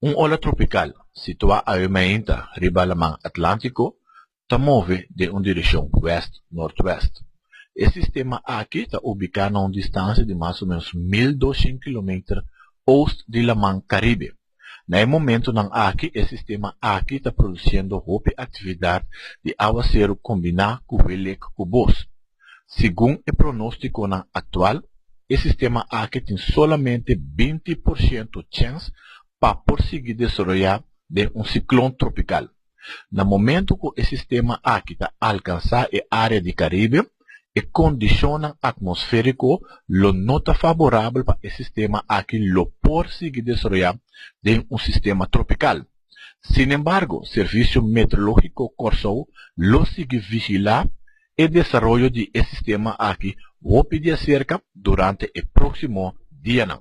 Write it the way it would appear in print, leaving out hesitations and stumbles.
Un ola tropikal situá awe mainta riba Laman Atlántiko ta move den un direkshon wèst-nortwèst. E sistema aki ta ubiká na un distansia di mas o ménos 1200 kilometer oost di Laman Karibe. Na e momentunan aki e sistema aki ta produsiendo hopi aktividat di awaseru kombiná ku welek ku bos. Segun e pronóstikonan aktual, e sistema aki tin solamente 20% chèns pa por sigui desaroyá den un siklon tropikal. Na momento ku e sistema aki ta alkansá e área di Karibe, e kondishonnan atmosfériko lo no ta faborabel pa e sistema aki lo por sigui desaroyá den un sistema tropikal. Sinembargo, Servisio Meteorológiko Kòrsou lo sigui vigilá e desaroyo di e sistema aki hopi di aserka durante e próksimo dianan.